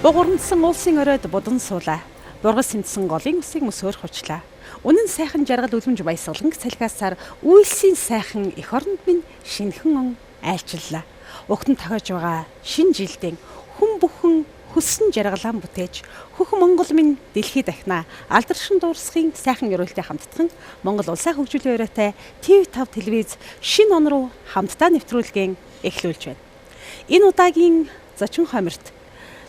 Бугурамдсан улсын оройд будан суулаа. Бургас сэмдсэн голын усыг мөсөөр хучлаа. Үнэн сайхан жаргал үлэмж баясгаланг цалхиасаар үйлсийн сайхан эх оронд минь шинэхэн он айлчлалаа. Угтан тохиож байгаа шинэ жилдэн хүн бүхэн хүссэн жаргалаа бүтээж хөх Монгол минь дэлхий дахнаа алдаршин дуурсахын сайхан өрөөлтэй хамтдхан Монгол улсаа хөгжүүлэх өрөөтэй ТV5 телевиз шинэ он руу хамтдаа нэвтрүүлгийн эхлүүлж байна. Энэ удаагийн зочин хомирт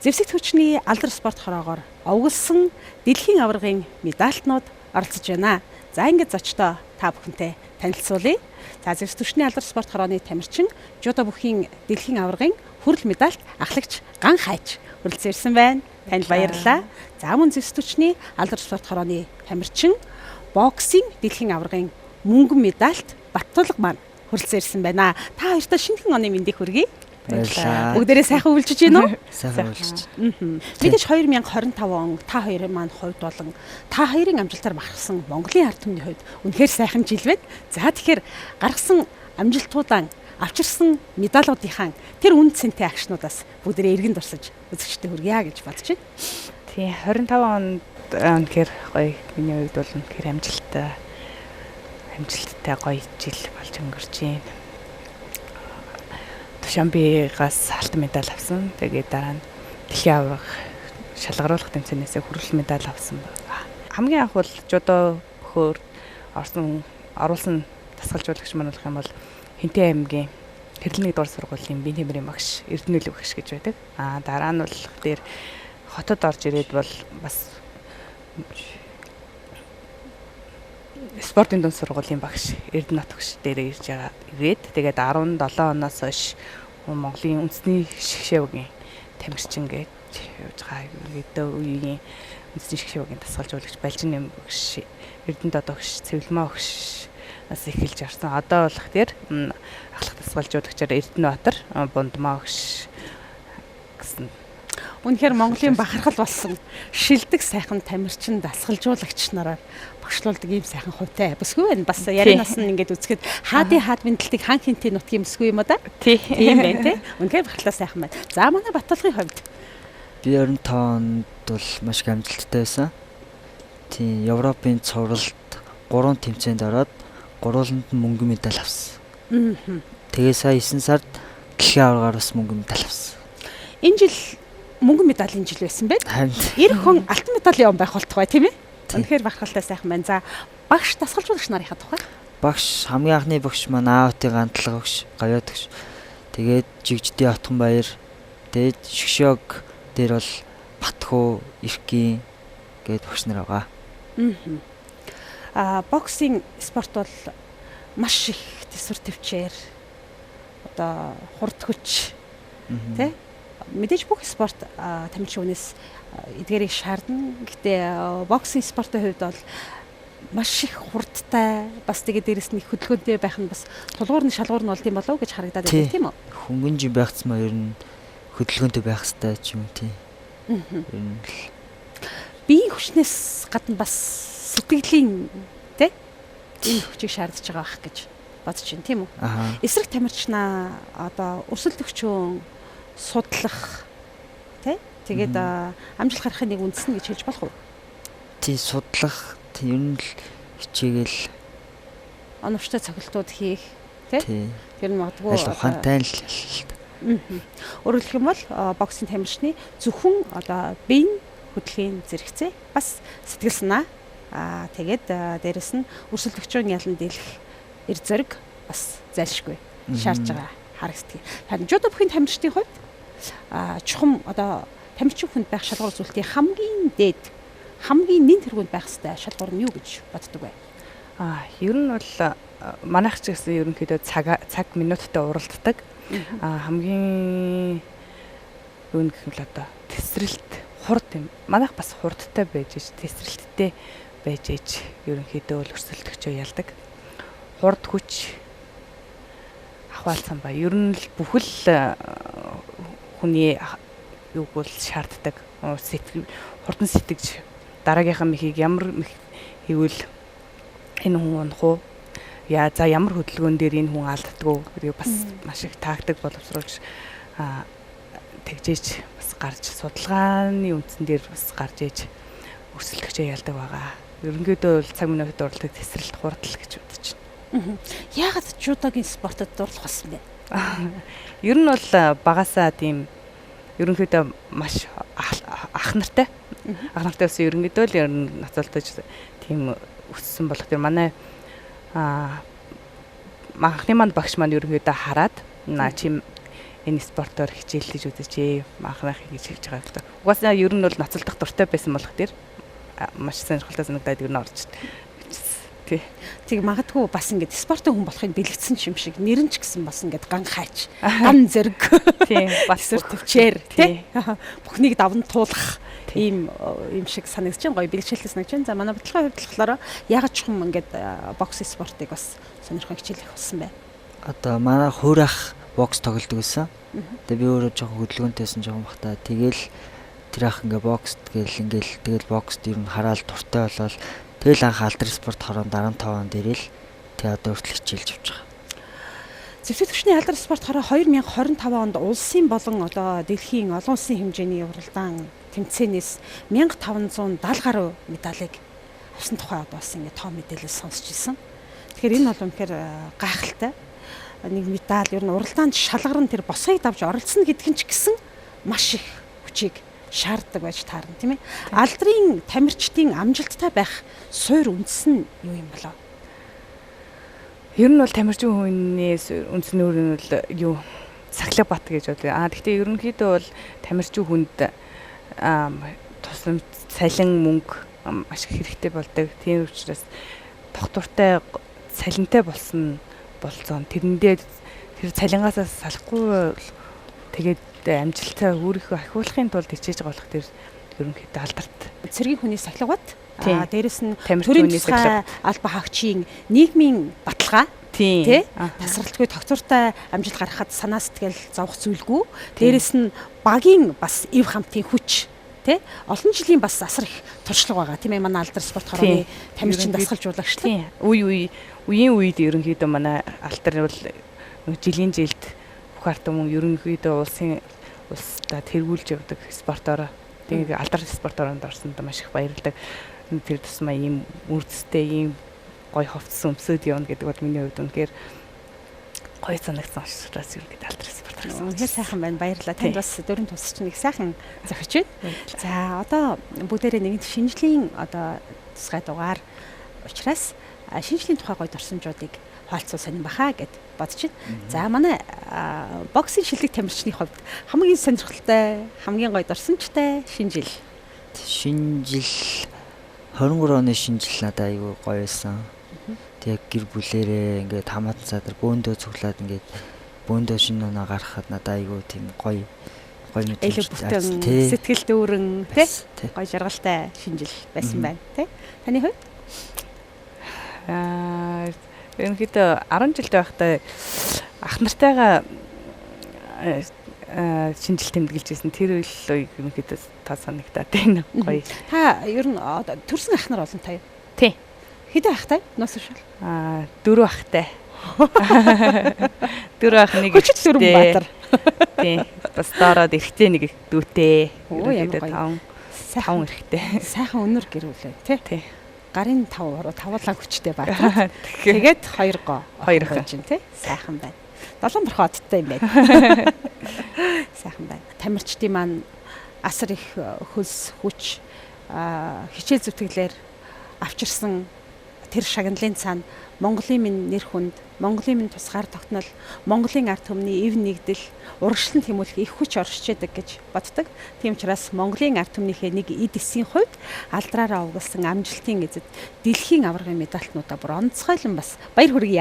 зэвсэгт хүчний алдар спорт хороогоор овоглосон дэлхийн аваргын медальтнууд оролцож байна. За ингээд зочдоо та бүхэнтэй танилцуулъя. За зэвсэгт хүчний алдар спорт хорооны тамирчин жудо бүхийн дэлхийн аваргын хүрэл медальт ахлагч Ган Хайч хүрэлцэн ирсэн байна. Танд баярлалаа. За мөн зэвсэгт хүчний алдар спорт хорооны тамирчин боксing дэлхийн аваргын мөнгөн медальт Баттулга маань хүрэлцэн ирсэн байна. Та хоёртоо шинэхэн оны мэндийг хүргэе. Баярлалаа. Бүгдээрээ сайхан өвлжиж гин үү? Сайхан өвлжиж. Мэдээж 2025 он та хоёрын маань хувьд болон та хоёрын амжилтаар бахархсан Монголын ард түмний хувьд үнэхээр сайхан жил байна. За тэгэхээр гаргасан амжилтуудаа авчирсан медалуудынхаа тэр үн цэнтэй агшнуудаас бүгдээрээ эргэн дурсаж үзэгчдэд хүргье гэж бодож байна. Тийм 25 онд үнэхээр гоё, миний хувьд бол үнэхээр амжилттай гоё жил болж өнгөрч байна. Душанбегаас алтан медаль авсан. Тэгээд дараа нь дэлхийн аварга шалгаруулах тэмцээнээс хүрэл медаль авсан байна. Хамгийн анх бол жудо бөхөөр оруулсан дасгалжуулагч маань болох юм бол Хинтээ аймгийн Хэрлэний дур сургуулийн биеийн тэмрийн багш Эрдэнэлэг багш гэж байдаг. Аа дараа нь бол дээр хотод орж ирээд бол бас спортын дунд сургуулийн багш Эрдэнэт багш дээр ирж байгаа. Ирээд тэгээд 17 оноос хойш Монголын үндэсний шгшээвгийн тамирчин гэж явж байгаа. Ерөнхийдөө үеийн үндэсний шгшээвгийн дасгалжуулагч Балжин нэм багш, Эрдэнэт багш, Цэвлмаа багш нас эхэлж орсон. Одоо болох дээр ахлах дасгалжуулагчаар Эрдэнэбаатар, Бундмаа багш гэсэн. Үнэхээр Монголын бахархал болсон шилдэг сайхан тамирчин дасгалжуулагч нараар багшлуулдаг ийм сайхан хувьтай бүсгүй байна. Бас ярианаас нь ингээд үзэхэд хаадын хаад мэдлэлтийг хан хинтийн нутгийн бүсгүй юм уу да? Тийм байна тий. Үнэхээр бахархлаа сайхан байна. За манай Баттулгын хувьд би 25 онд бол маш их амжилттай байсан. Тийм Европын цувралд 3 тэмцээнд ороод гурвууланд нь мөнгөн медаль авсан. Тэгээ сая 9 сард дэлхийн аваргаар бас мөнгөн медаль авсан. Энэ жил мөнгөн медалийн жил байсан байна. Ирэх хүн алтан медалийн он байх болтугай тийм ээ. Үнэхээр бахархалтай сайхан байна. За багш дасгалжуулагч нарынхаа тухай. Багш хамгийн анхны багш маань аавтын гантлага багш, гавьяат багш. Тэгээд жигждийн Отхон баяр, тэгээд шгшөг дээр бол Батхуу, Иркийн гээд багш нар байгаа. Аа боксing спорт бол маш их төсвөр төвчээр одоо хурд хүч тий. Мэдээж бүх спорт тамирчин хүнээс эдгээрийг шаардна. Гэхдээ боксing спортын хувьд бол маш их хурдтай, бас тэгээд дээрэс нь их хөдөлгөөнтэй байх нь бас тулгуур нь шалгуур нь болд юм болов уу гэж харагдаад байна тийм үү? Хөнгөн жин байхцмаа ер нь хөдөлгөөнтэй байх хэрэгтэй ч юм тий. Ер нь л биеийн хүчнээс гадна бас сэтгэлийн тий энэ хүчийг шаардж байгаа байх гэж бодож байна тийм үү? Эсрэг тамирчнаа одоо өрсөлдөгчөө судлах тий тэгээд амжилт гаргахын нэг үндэс нь гэж хэлж болох уу? Тий судлах ер нь л хичээгээл оновчтой цохилтууд хийх тий тэр нь магадгүй аль ухаантай л. Өөрөөр хэлэх юм бол боксing тамирчны зөвхөн одоо биеийн хөдөлгөөний зэрэгцээ бас сэтгэл санаа тэгээд дээрэс нь өрсөлдөгчийн ялан дийлэх эр зориг бас зайлшгүй шаардж байгаа харагддаг. Харин жудо бүхийн тамирчдын хувьд чухам одоо тамирчин хүнд байх шалгуур зүйлтийн хамгийн дээд хамгийн нэн тэргуунд байх ёстой шалгуур нь юу гэж боддог вэ? Ер нь бол манайх ч гэсэн ерөнхийдөө цаг минуттай уралддаг. Хамгийн юу гэх юм л одоо тесрэлт хурд юм. Манайх бас хурдтай байж иж тесрэлттэй байж иж ерөнхийдөө бол өрсөлдөгчөө ялдаг. Хурд хүч ахвалсан ба ер нь л бүхэл хүний юуг бол шаарддаг. Хурдан сэтгэж дараагийнхаа мехийг ямар мех хийвэл энэ хүн унах уу? Яа за ямар хөдөлгөөн дээр энэ хүн алддаггүй гэдгийг бас маш их тактик боловсруулж тэгжээж бас гарч судалгааны үндсэн дээр бас гарч ээж өрсөлдөгчөө ялдаг байгаа. Ерөнхийдөө бол цаг минутад уралдаг тесрэлт хурдл гэж бодож байна. Яагаад жүдогийн спортод дурлах болсон бэ? Ер нь бол багасаа тийм ерөнхийдөө маш ах нартай. Ах нартай бас ерөнхийдөө л ер нь ноцолдож тийм өссөн болох тэр манай анхны манд багш маань ерөнхийдөө хараад наа чи энэ спортоор хичээллэж үзээч анхнаах гэж хэлж байгаа гэдэг. Угаасаа ер нь бол ноцолдох дуртай байсан болох тэр маш сонирхолтой санагдаад ер нь орж тий. Тэг магадгүй бас ингээд спортын хүн болохыг бэлэгдсэн юм шиг нэр нь ч гэсэн бас ингээд ган хайч, ган зэрэг. Тий, бас төвчээр тий. Бүхнийг даван туулах ийм юм шиг санагдаж байна. Гоё бэлгшээлтэй санагдаж байна. За манай бодлогын хувьд болохоор яагаад чухам ингээд бокс спортыг бас сонирхон хичээлэх болсон бэ? Одоо манай хуурах бокс тоглодог байсан. Тэгээ би өөрөө жоохон хөдөлгөөнтэйсэн жоохон бахта. Тэгэл тэр ах ингээ бокст гээл ингээл тэгэл бокст ер нь хараал дуртай болоод тэгэл анх алдар спорт хороонд 15 онд ирээл тэгээ одоо хүртэл хичээлж явж байгаа. Зэвсэг түвшний алдар спорт хороо 2025 онд улсын болон одоо дэлхийн олон улсын хэмжээний уралдаан тэмцээнээс 1570 гаруй медалийг авсан тухай одоо бас ингээ тоо мэдээлэл сонсч ирсэн. Тэгэхээр энэ бол үнэхээр гайхалтай. Нэг медаль ер нь уралдаанд шалгарн тэр босхийг давж оролцсон гэдг нь ч гэсэн маш их хүчийг шаарддаг байж таарна, тийм ээ. Алдрын тамирчдын амжилттай байх суур үндэс нь юу юм болоо? Ер нь бол тамирчин хүний үндэс нь бол юу сахилга бат гэж бодлоо. Гэхдээ ерөнхийдөө бол тамирчин хүнд тусламж, цалин мөнгө маш их хэрэгтэй болдог. Тийм учраас тогтвортой цалинтай болсон болцоо. Тэрэндээ тэр цалингаасаа салахгүй тэгээд амжилтаа өөрийнхөө ахиулахын тулд хичээж байгаа болох тэр ерөнхийдөө алдарт. Цэргийн хүний сахилга бат. Дээрэс нь төрийн тусгай албан хаагчийн нийгмийн баталгаа тий тасралтгүй тогтвортой амжилт гаргахад санаа сэтгэл зовох зүйлгүй. Дээрэс нь багийн бас эв хамтын хүч тий олон жилийн бас асар их туршлага байгаа тийм ээ манай алдар спорт хорооны тамирчин дасгалжуулагч тий үе үеийн үед ерөнхийдөө манай алдар бол жилийн жилд бүх ард түмэн ерөнхийдөө улсын улсдаа тэргүүлж явдаг спортоороо. Тэгээд алдар спорт ороонд орсонд маш их баярлалаа. Тэр тусмаа ийм үрдэстэй ийм гоё хувцас өмсөд явна гэдэг бол миний хувьд үнэхээр гоё санагдсан учраас ерөнхийдөө алдар спорт орсон. Үнэхээр сайхан байна. Баярлалаа. Танд бас дөрөв тусч нэг сайхан зохиж байна. За одоо бүгдээрээ нэгэнт шинжлийн одоо тусгай дугаар учраас шинжлийн тухай гоё дурсамжуудыг хаалцуу сонирн баха гэд бодож байна. За манай боксын шилдэг тамирчны хувьд хамгийн сонирхолтой, хамгийн гоё дурсамжтай шинэ жил. Шинэ жил 23 оны шинэ жил надад айгүй гоё байсан. Тэг гэр бүлэрээ ингээд хамаатан садар бөөндөө цуглаад ингээд бөөндөө шинэ оноо гаргахад надад айгүй тийм гоё гоё мэдрэмж сэтгэл дүүрэн тий гоё жаргалтай шинэ жил байсан байна тий. Таны хувьд? Ерөнхийдөө 10 жилдээ байхдаа ах нартайгаа шинэ жил тэмдэглэж байсан. Тэр үйл ерөнхийдөө та санагдаад байна. Гоё. Та ер нь төрсэн ах нар олонтой юу? Тий. Хэдэн ахтай? Нос шал. 4 ахтай. 4 ах нэг хүчит дөрвөн баатар. Тий. Бас доороод эрэгтэй нэг дүүтэй. Ерөнхийдөө 5 эрэгтэй. Сайхан өнөр гэр бүл байна тий. Тий. Гарын 5 тавуулаа хүчтэй баатар. Тэгээд 2 гоо. 2 охин чинь тий. Сайхан байна. 7 борхоо одтой юм байна. Сайхан байна. Тамирчдын маань асар их хөлс хүч хичээл зүтгэлээр авчирсан тэр шагналын цаана Монголын минь нэр хүнд, Монголын минь тусгаар тогтнол, Монголын ард түмний эв нэгдэл, урагшлан тэмүүлэх их хүч оршиж яадаг гэж боддог. Тийм учраас Монголын ард түмнийхээ нэг эд эсийн хувьд алдраараа угссан амжилтын эзэд дэлхийн аваргын медальтнуудаа бүр онцгойлон бас баяр хүргье.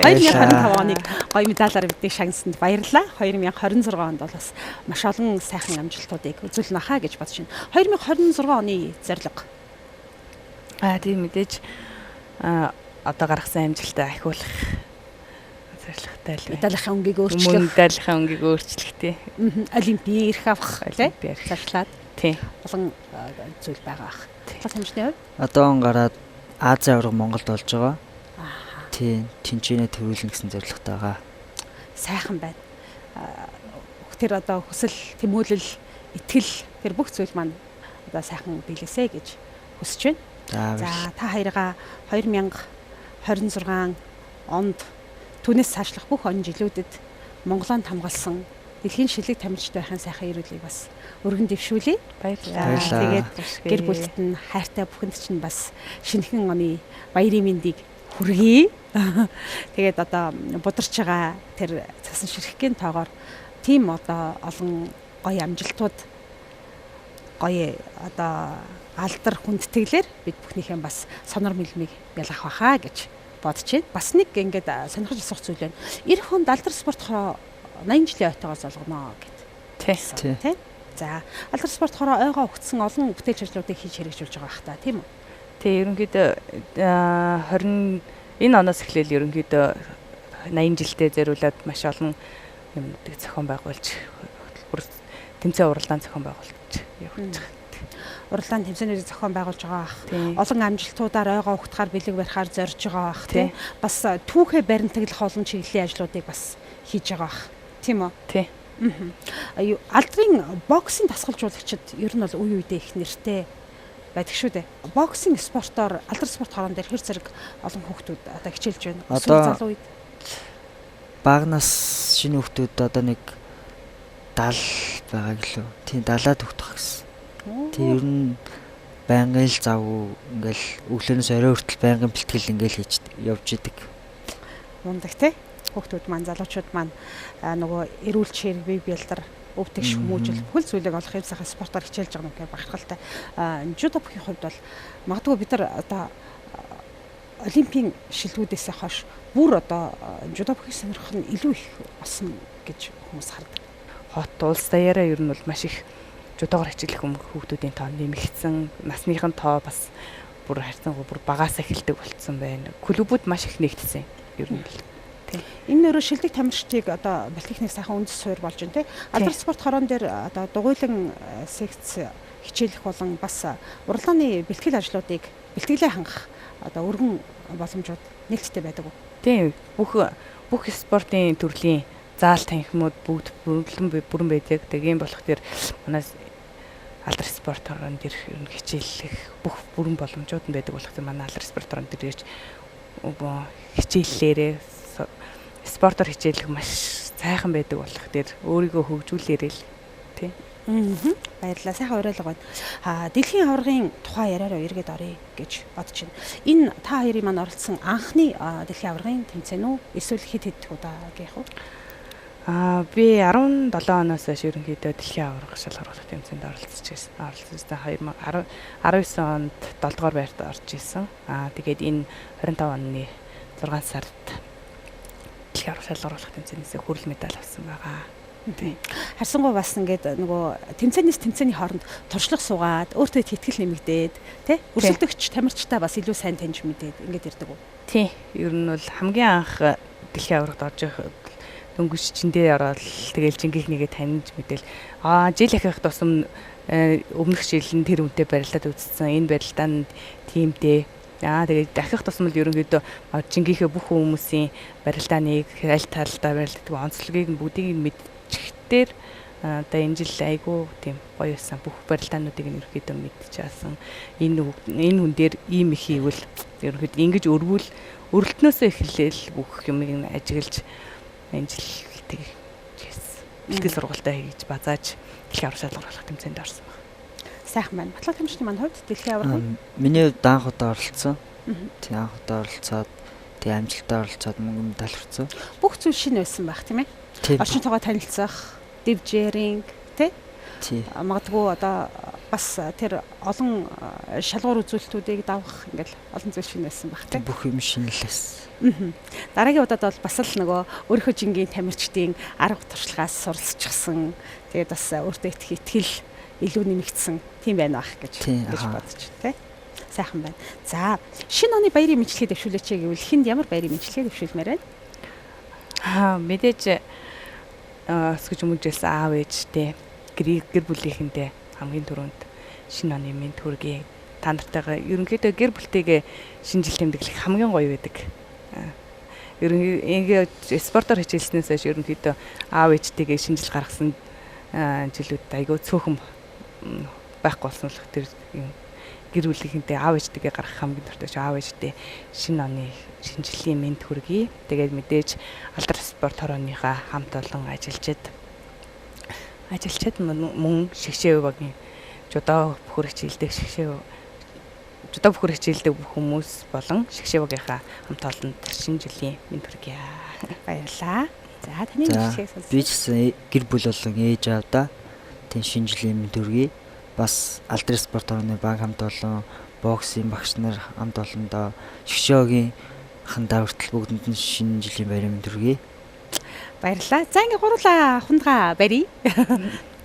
2025 оныг гоё медалаар бидний шагнасанд баярлалаа. 2026 онд бол бас маш олон сайхан амжилтуудыг үзүүлнэ хаа гэж бодож байна. 2026 оны зорилго. Тийм мэдээж одоо гаргасан амжилтаа ахиулах зорилготой л байна. Медалийн өнгийг өөрчлөх. Медалийн өнгийг өөрчлөх тий. Олимпийн эрх авах тий. Зарчлаад. Тий. Олон зүйл байгаа ах. Тамирчны хувьд одоо он гараад Азийн аварга Монголд болж байгаа. Тий. Тэнцэнэ төрүүлнэ гэсэн зорилготой байгаа. Сайхан байна. тэр одоо хүсэл, тэмүүлэл, итгэл тэр бүх зүйл маань одоо сайхан биелээсэ гэж хүсэж байна. За та хоёроо 2026 онд түүнээс цаашлах бүх он жилүүдэд Монголонд хамгаалсан дэлхийн шилэг тамирчид байхын сайхан эрүүлийг бас өргөн дэвшүүлье. Баярлалаа. Тэгээд гэр бүлд нь хайртай бүхэнд чинь бас шинэхэн оны баярын мэндийг хүргэе. Тэгээд одоо бударч байгаа тэр цасан ширхгийн тоогоор тийм одоо олон гоё амжилтууд гоё одоо алдар хүндэтгэлээр бид бүхнийхээ бас сонор мэлмийг ялгах байхаа гэж бодож байна. Бас нэг ингээд сонирхож асуух зүйл байна. Ирэх онд алдар спорт хороо 80 жилийн ойтойгоо золгоно гэд. Тий. За, алдар спорт хороо ойгоо өгсөн олон бүтээлч ажлуудыг хийж хэрэгжүүлж байгаа бах та, тийм үү? Тий, ерөнхийдөө 20 энэ оноос эхлээл ерөнхийдөө 80 жилдээ зориулаад маш олон юмнуудыг зохион байгуулж бүр тэмцээн уралдаан зохион байгуулж явуулж байгаа. Уралдаан тэмцээнүүдийг зохион байгуулж байгаа бах. Олон амжилтуудаар ойгоо угтахаар бэлэг барихаар зорж байгаа бах, тий. Бас түүхээ баримтаглах олон чиглэлийн ажлуудыг бас хийж байгаа бах. Тийм үү? Тий. Алдрын боксing дасгалжуулагчид ер нь бол үе үедээ их нэртэй байдаг шүү дээ. Боксing спортоор алдар спорт хорон дээр хэр зэрэг олон хүүхдүүд одоо хичээлж байна. Эсвэл залуу үед багнаас шинэ хүүхдүүд одоо нэг 70 байгаа гэлөө. Тийм 70-аад хүүхдэх гэсэн. Тийм ер нь байнгын л завгүй ингээл өглөөнөөс орой хүртэл байнгын бэлтгэл ингээл хийж явж идэг. Мундаг те. Хүүхдүүд маань залуучууд маань нөгөө эрүүл чирэг бие бэлдэр өвтгш хүмүүжил бүхэл зүйлийг олох юм сайхан спортоор хичээлж байгаа юм гэхээр бахархалтай. Жүдо бүхийн хувьд бол магадгүй бид нар одоо олимпийн шилдэгүүдээс хойш бүр одоо жүдо бүхийн сонирхол нь илүү их болсон гэж хүмүүс хардаг. Хот улс даяараа ер нь бол маш их жүдогоор хичээлэх хүүхдүүдийн тоо нэмэгдсэн, насныхын тоо бас бүр харьцангуй бүр багаас эхэлдэг болцсон байна. Клубүүд маш их нэгдсэн ер нь л. Энэ нөрөө шилдэг тамирчдыг одоо бэлтгэх сайхан үндэс суурь болж байна те. Алдар спорт хорон дээр одоо дугуйлан секц хичээлэх болон бас уралдааны бэлтгэл ажлуудыг бэлтгэлээ хангах одоо өргөн боломжууд нээлттэй байдаг уу? Тийм. Бүх спортын төрлийн заал танхимууд бүгд бүрэн байдаг. Тэгээ юм болох тэр манай алдар спорт хорон дээр ер нь хичээллэх бүх бүрэн боломжууд нь байдаг болох тэр манай алдар спорт хорон дээр ирж хичээллээрээ спортоор хичээлэх маш сайхан байдаг болох тэр өөрийгөө хөгжүүлээрэй л тий. Баярлалаа. Сайхан уриалга байна. Дэлхийн аваргын тухай яриараа эргээд оръё гэж бодож байна. Энэ та хоёрын маань оролцсон анхны дэлхийн аваргын тэмцээн үү? Эсвэл хэд хэд удаагийнх вэ? Би 17 оноос хойш ерөнхийдөө дэлхийн аварга шалгаруулах тэмцээнд оролцож байсан. Оролцсон 2019 онд 7 дугаар байрт орж исэн. Тэгээд энэ 25 оны 6 сард дэлхийн аварга шалгаруулах тэмцээнээс хүрэл медаль авсан байгаа. Тийм. Харсангуй бас ингээд нөгөө тэмцээнээс тэмцээний хооронд туршлага суугаад өөртөө итгэл нэмэгдээд тий өрсөлдөгч тамирчтай бас илүү сайн таньж мэдээд ингээд ирдэг үү? Тийм. Ер нь бол хамгийн анх дэлхийн аваргад орж ирэх дөнгөж чиндээ ороод тэгэл жингийнхнийгээ таньж мэдээл жил ахих тусам өмнөх жил нь тэр үнтэй барилдаад үзсэн. Энэ барилдаанд тиймдээ. Тэгээд дахих тусам л ерөнхийдөө жингийнхээ бүх хүмүүсийн барилдааныг аль талдаа барилддаг онцлогийг нь бүгдийг нь мэдчихээр одоо энэ жил айгүй тийм гоё байсан. Бүх барилдаануудыг нь ерөнхийдөө мэдчихсэн. Энэ хүн дээр ийм их хийвэл ерөнхийдөө ингэж өргүүл өрөлтнөөсөө эхлээл бүх юмыг нь ажиглаж энэ жил тэгсэн. Бэлтгэл сургалтаа хийж базааж дэлхийн аварга шалгаруулах тэмцээнд орсон байна. Сайхан байна. Батлаг тамирчны маань хувьд дэлхийн аварга. Миний хувьд анх удаа оролцсон. Тийм анх удаа оролцоод тэгээ амжилттай оролцоод мөнгө медаль авсан. Бүх зүйл шинэ байсан байх тийм ээ. Орчинтойгоо танилцах, дивжэринг тий. Магадгүй одоо бас тэр олон шалгуур үзүүлэлтүүдийг давах ингээл олон зүйл шинэ байсан байх тий. Бүх юм шинэ л байсан. Дараагийн удаад бол бас л нөгөө өөрийнхөө жингийн тамирчдын арга туршлагаас суралцчихсан. Тэгээд бас өөртөө итгэх итгэл илүү нэмэгдсэн тийм байна бах гэж бодож тий. Сайхан байна. За, шинэ оны баярын мэдлэгээ дэвшүүлээч гэвэл хүнд ямар баярын мэдлэгээ дэвшүүлмээр байна? Мэдээж өсгөж хүмүүжүүлсэн аав ээжтэй гэр бүлийнхэндээ хамгийн түрүүнд шинэ оны мэнд хүргэе. Та нартайгаа ерөнхийдөө гэр бүлтэйгээ шинэ жил тэмдэглэх хамгийн гоё байдаг. Ерөнхийдөө спортоор хичээлснээс хойш ерөнхийдөө аав ээжтэйгээ шинэ жил гаргасан жилүүдэд айгүй цөөхөн байхгүй болсон л тэр юм гэр бүлийнхэнтэй аав ээжтэйгээ гаргах хамгийн дуртай шүү. Аав ээжтэй шинэ оны шинэ жилийн мэнд хүргэе. Тэгээд мэдээж Алдар спорт хорооныхаа хамт олон ажилчид мөн шигшээ багийн жудаа бүхэр хичээлдэг шигшээ жудаа бүхэр хичээлдэг бүх хүмүүс болон шигшээ багийнхаа хамт олонд шинэ жилийн мэнд хүргэе. Баярлалаа. За таны жишээг сонсъё. Би ч гэсэн гэр бүл болон ээж аавдаа тийм шинэ жилийн мэнд хүргэе. Бас Алдар спорт орны баг хамт олон боксын багш нар хамт олондоо шгшөөгийн хандаа хүртэл бүгдэнд нь шинэ жилийн баярын мэнд хүргэе. Баярлалаа. За ингээ гурлаа хундгаа барь.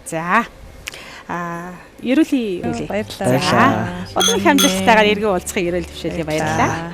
За. Ерөөлийн баярлалаа. Улам их амжилттайгаар эргэн уулзахыг ерөөл төвшөөлье. Баярлалаа.